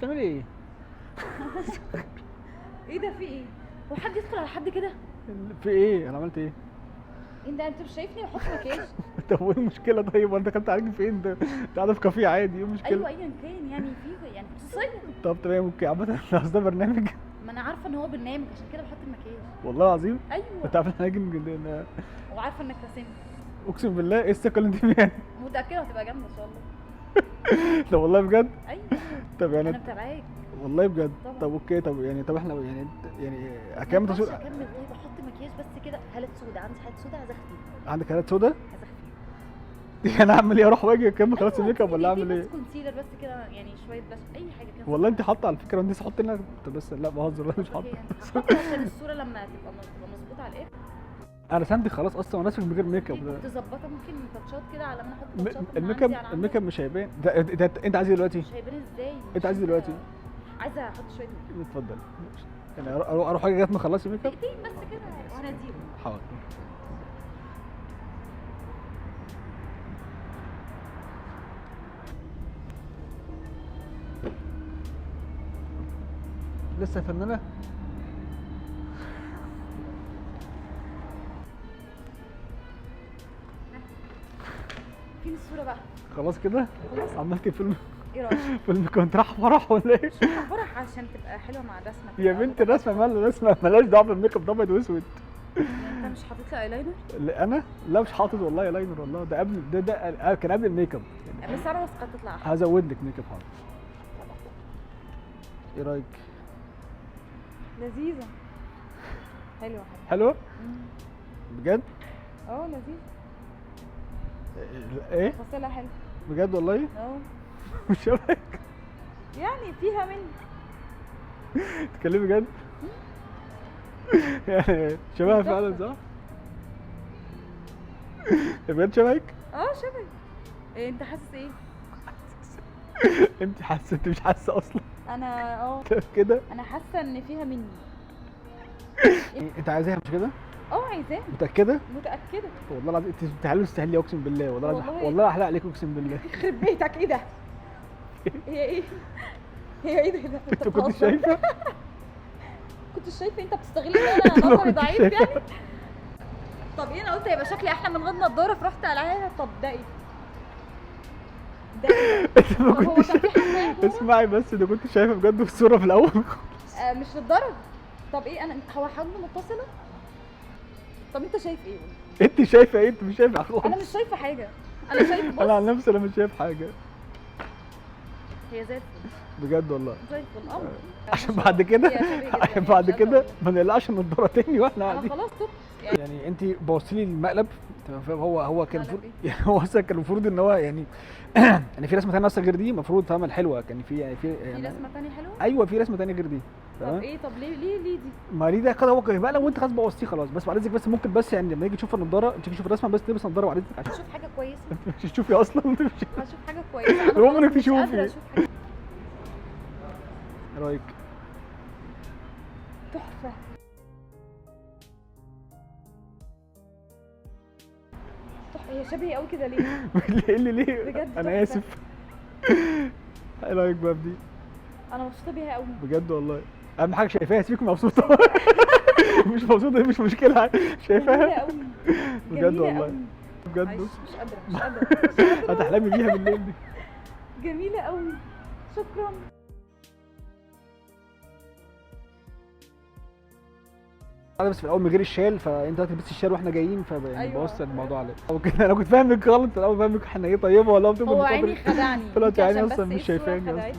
بتعملي ايه؟ ايه ده؟ في ايه؟ هو حد يدخل على حد كده؟ في ايه؟ انا عملت ايه؟ انت مش شايفني بحط مكياج؟ طب وايه المشكلة؟ طيب وانا دخلت عليك فين؟ ده انت قاعدة في كافيه عادي، ايه المشكلة؟ ايوه ايا كان، يعني في يعني خصوصية. طب تمام okay. عامة اصل ده برنامج. ما انا عارفه ان هو برنامج عشان كده بحط المكياج. والله العظيم؟ ايوه. انت عارفه ان انا وعارفه انك راسمني. اقسم بالله. ايه الثقة اللي انت فيها؟ متاكدة هتبقى جامدة ان شاء الله. طب والله بجد؟ ايوه. طب يعني انا متابعاك والله بجد. طبعا. طب okay. طب يعني طب احنا يعني يعني اكمل تصوير؟ اكمل. طيب احط مكياج بس كده. هالات سودا عندي، هالات سودا عايزه اخفيها. عندك هالات سودا؟ عايزه اخفيها. يعني اعمل ايه؟ اروح واجي اكمل خلاص أيوة، ال make up ولا اعمل ايه؟ بس concealer بس كده يعني شوية بس اي حاجة كده. والله انت حاطه على فكرة، انت حاطه لنا. طب بس لا بهزر، والله مش حاطه. هحط عشان الصورة لما تبقى مظبوطة على الاخر. انا رسمتك خلاص اصلا وانا رسمك من غير make up. تظبطها ممكن touch ات كده على ما انا احط touch ات. ال make up، ال make up مش هيبان. ده انت عايز ايه دلوقتي؟ مش هيبان ازاي؟ انت عايز ايه دلوقتي؟ عايزه احط شوية make up. اتفضل. يعني اروح اجي لغاية ما اخلصي make up؟ دقيقتين بس كده وهناديهم. حاضر. لسه يا فنانة؟ فين الصورة بقى؟ خلاص كده؟ خلاص. عملتي فيلم؟ ايه رأيك؟ فيلم كنت راح فرح ولا ايه؟ فرح عشان تبقى حلوة مع الرسمة. يا بنت الرسمة مالها؟ الرسمة مالهاش دعوة بال make up، ده ابيض واسود. انت مش حاطط لي ايلاينر؟ لا انا؟ لا مش حاطط والله ايلاينر والله، ده قبل ده كان قبل ال make up. يعني بس انا واثقة تطلع احلى. هزود لك make up حاضر. ايه رأيك؟ لذيذة. حلوة. حلوة؟ بجد؟ اه لذيذة. ايه؟ تفاصيلها حلوة. بجد والله؟ اه. مش شبهك؟ يعني فيها مني. تتكلمي بجد؟ يعني شبهها فعلا صح؟ بجد شبهك؟ اه شبهي. إيه انت حاسس ايه؟ انت حاسه؟ انت مش حاسه اصلا؟ انا اه كده؟ انا حاسه ان فيها مني. انت عايزاها مش كده؟ اه عايزاها. متأكدة؟ متأكدة. والله العظيم انت بتعالي تستاهلي اقسم بالله. والله العظيم والله احلق عليك اقسم بالله. يخرب بيتك. ايه ده؟ هي ايه؟ هي ايه ده؟ انت كنت شايفة؟ كنت شايفة. انت بتستغل ان انا نظري ضعيف يعني؟ طب ايه، انا قلت هيبقى شكلي احلى من غير نضارة فرحت قلعاها. طب ده ايه؟ ده ايه؟ انت ما كنتش اسمعي بس، ده كنت شايفة بجد في الصورة في الأول خالص. مش للدرجة. طب ايه، انا هو حاجة متصلة؟ طب انت شايف ايه؟ انت شايفه ايه؟ انت مش شايفه خالص. انا مش شايفه حاجة. انا شايفه بص. انا عن نفسي انا مش شايف حاجة. هي زي الفل بجد والله. زي الفل. اه عشان بعد كده، عشان بعد كده ما نقلعش النضارة تاني واحنا قاعدين. انا خلاص تبت يعني. انت بوظتي لي المقلب تمام. فاهم؟ هو كان المفروض يعني، هو اصلا كان المفروض ان هو يعني يعني في رسمه ثانية اصلا غير دي المفروض تعمل حلوة. كان في يعني في يعني في رسمه ثانية حلوة. ايوه في رسمه ثانية غير دي. طب ايه؟ طب ليه ليه ليه دي؟ ما ليه ده كده؟ هو كان مقلب وانت خلاص بوظتيه خلاص. بس بعد اذنك، بس ممكن بس يعني لما نيجي تشوف النضارة تيجي تشوف الرسمة بس تلبس نضاره بعد اذنك عشان تشوف حاجة كويسة. مش تشوفي اصلا. انت مش هشوف حاجة كويسة. انا عمرك تشوفي. ايه رايك؟ تحفة. هي شبهي قوي كده ليه؟ ليه اللي ليه؟ بجد انا اسف. ايه رايك بقى بدي؟ انا مبسوطة بيها قوي بجد والله. اهم حاجة شايفاها، سيبك مبسوطة. مش مبسوطة مش مشكلة، شايفاها بجد والله. بجد مش قادرة مش قادرة. هتحلمي بيها بالليل دي. جميلة قوي. شكرا. انا بس في الاول من غير الشال، فانت هتلبسي الشال واحنا جايين، فيعني أيوة. بوظت الموضوع عليك. او كده انا كنت فاهمك غلط في الاول، فاهمك احنا ايه طيبة والله بتبقى هو عيني خدعني. طلعت عيني اصلا مش شايفاني اصلا.